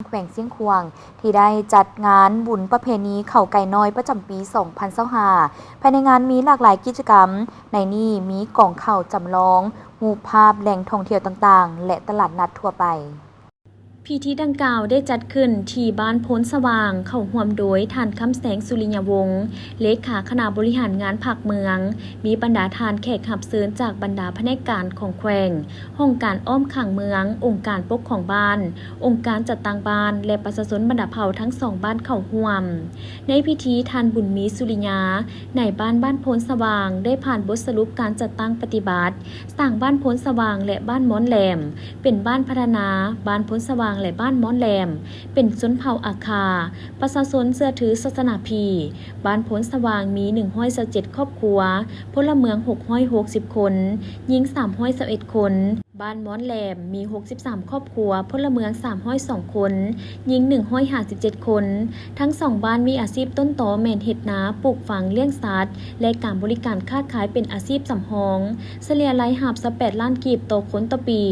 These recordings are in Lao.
ແຂວງຊຽງຂວາງ ທີ່ໄດ້ຈັດງານບຸນປະເພນີເຂົ້າໄກ່ນ້ອຍປະຈຳປີສອງພັນຊາວຫ້າ ພາຍໃນງານມີຫຼາກຫຼາຍກິດຈະກຳ, ໃນນີ້ມີກອງເຂົ້າຈຳລອງ, ຮູບພາບແຫຼ່ງທ່ອງທ່ຽວຕ່າງໆ ແລະ ຕະຫຼາດນັດທົ່ວໄປ. ພິທີດັ່ງກ່າວໄດ້ຈັດຂຶ້ນທີ່ບ້ານໂພນສະຫວ່າງ, ເຂົ້າຮ່ວມໂດຍທ່ານ ຄຳແສງ ສຸລິຍະວົງ ເລຂາຄະນະບໍລິຫານງານພັກເມືອງ, ມີບັນດາທ່ານແຂກຮັບເຊີນຈາກບັນດາພະແນກການຂອງແຂວງ, ຫ້ອງການອ້ອມຂ້າງເມືອງ, ອົງການປົກຄອງບ້ານ, ອົງການຈັດຕັ້ງບ້ານ ແລະ ປະຊາຊົນບັນດາເຜົ່າທັງສອງບ້ານເຂົ້າຮ່ວມ. ໃນພິທີ, ທ່ານ ບຸນມີ ສຸລິຍາ ນາຍບ້ານບ້ານໂພນສະຫວ່າງ ໄດ້ຜ່ານບົດສະຫຼຸບການຈັດຕັ້ງປະຕິບັດ ສ້າງບ້ານໂພນສະຫວ່າງ ແລະ ບ້ານມ່ອນແຫຼມ ເປັນບ້ານພັດທະນາ, ບ້ານໂພນສະຫວ່າງ ແລະ ບ້ານມ່ອນແຫຼມ ເປັນຊົນເຜົ່າອາຄາ, ປະຊາຊົນເຊື່ອຖືສາສະໜາພີ. ບ້ານໂພນສະຫວ່າງມີໜຶ່ງຮ້ອຍຊາວເຈັດຄອບຄົວ, ພົນລະເມືອງຫົກຮ້ອຍຫົກສິບຄົນ, ຍິງສາມຮ້ອຍຊາວເອັດຄົນ. ບ້ານມ່ອນແຫຼມມີຫົກສິບສາມຄອບຄົວ, ພົນລະເມືອງສາມຮ້ອຍສອງຄົນ, ຍິງໜຶ່ງຮ້ອຍຫ້າສິບເຈັດຄົນ. ທັງສອງບ້ານມີອາຊີບຕົ້ນຕໍແມ່ນເຮັດນາ, ປູກຝັງ, ລ້ຽງສັດ ແລະ ການບໍລິການຄ້າຂາຍເປັນອາຊີບສຳຮອງ, ສະເລ່ຍລາຍຮັບຊາວແປດລ້ານກີບຕໍ່ຄົນຕໍ່ປີ.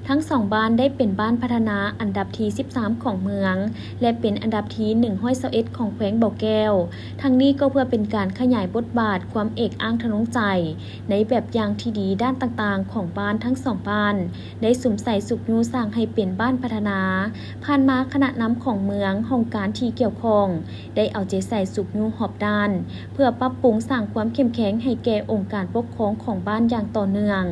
ທັງສອງບ້ານໄດ້ເປັນບ້ານພັດທະນາອັນດັບທີສິບສາມຂອງເມືອງ ແລະ ເປັນອັນດັບທີໜຶ່ງຮ້ອຍຊາວເອັດຂອງແຂວງບໍ່ແກ້ວ. ທັງນີ້ກໍເພື່ອເປັນການຂະຫຍາຍບົດບາດຄວາມເອກອ້າງທະນົງໃຈ ໃນແບບຢ່າງທີ່ດີດ້ານຕ່າງໆຂອງບ້ານທັງສອງບ້ານ, ໄດ້ສຸມໃສ່ຊຸກຍູ້ສ້າງໃຫ້ເປັນບ້ານພັດທະນາ. ຜ່ານມາຄະນະນຳຂອງເມືອງ, ຫ້ອງການທີ່ກ່ຽວຂ້ອງ ໄດ້ເອົາໃຈໃສ່ຊຸກຍູ້ຮອບດ້ານ ເພື່ອປັບປຸງສ້າງຄວາມເຂັ້ມແຂງໃຫ້ແກ່ອົງການປົກຄອງຂອງບ້ານຢ່າງຕໍ່ເນື່ອງ,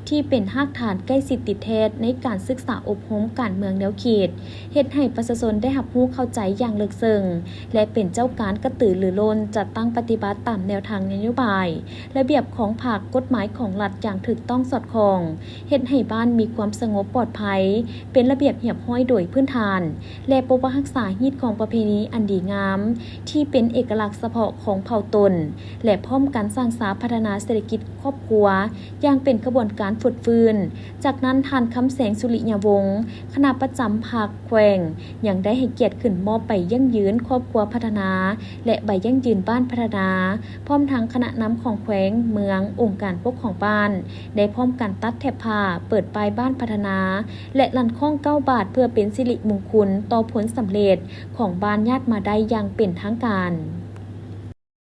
ທີ່ເປັນຮາກຖານໃກ້ຊິດຕິດແທດໃນການສຶກສາອົບຮົມການເມືອງແນວຄິດ, ເຮັດໃຫ້ປະຊາຊົນໄດ້ຮັບຮູ້ເຂົ້າໃຈຢ່າງເລິກເຊິ່ງ ແລະ ເປັນເຈົ້າການກະຕືລືລົ້ນຈັດຕັ້ງປະຕິບັດຕາມແນວທາງນະໂຍບາຍ, ລະບຽບຂອງພັກ, ກົດໝາຍຂອງລັດຢ່າງຖືກຕ້ອງສອດຄ່ອງ, ເຮັດໃຫ້ບ້ານມີຄວາມສະຫງົບປອດໄພ, ເປັນລະບຽບຮຽບຮ້ອຍໂດຍພື້ນຖານ ແລະ ປົກປັກຮັກສາຮີດຄອງປະເພນີອັນດີງາມ ທີ່ເປັນເອກະລັກສະເພາະຂອງເຜົ່າຕົນ ແລະ ພ້ອມກັນສ້າງສາພັດທະນາເສດຖະກິດຄອບຄົວຢ່າງເປັນຂະບວນການຟົດຟື້ນ. ຈາກນັ້ນ, ທ່ານ ຄຳແສງ ສຸລິຍະວົງ ຄະນະປະຈຳພັກແຂວງ ຍັງໄດ້ໃຫ້ກຽດຂຶ້ນມອບໃບຢັ້ງຢືນຄອບຄົວພັດທະນາ ແລະ ໃບຢັ້ງຢືນບ້ານພັດທະນາ, ພ້ອມທັງຄະນະນຳຂອງແຂວງ, ເມືອງ, ອົງການປົກຄອງບ້ານ ໄດ້ພ້ອມກັນຕັດແຖບຜ້າ, ເປີດປ້າຍບ້ານພັດທະນາ ແລະ ລັ່ນຄ້ອງເກົ້າບາດ ເພື່ອເປັນສິລິມຸງຄຸນຕໍ່ຜົນສຳເລັດຂອງບ້ານຍາດມາໄດ້ຢ່າງເປັນທາງການ.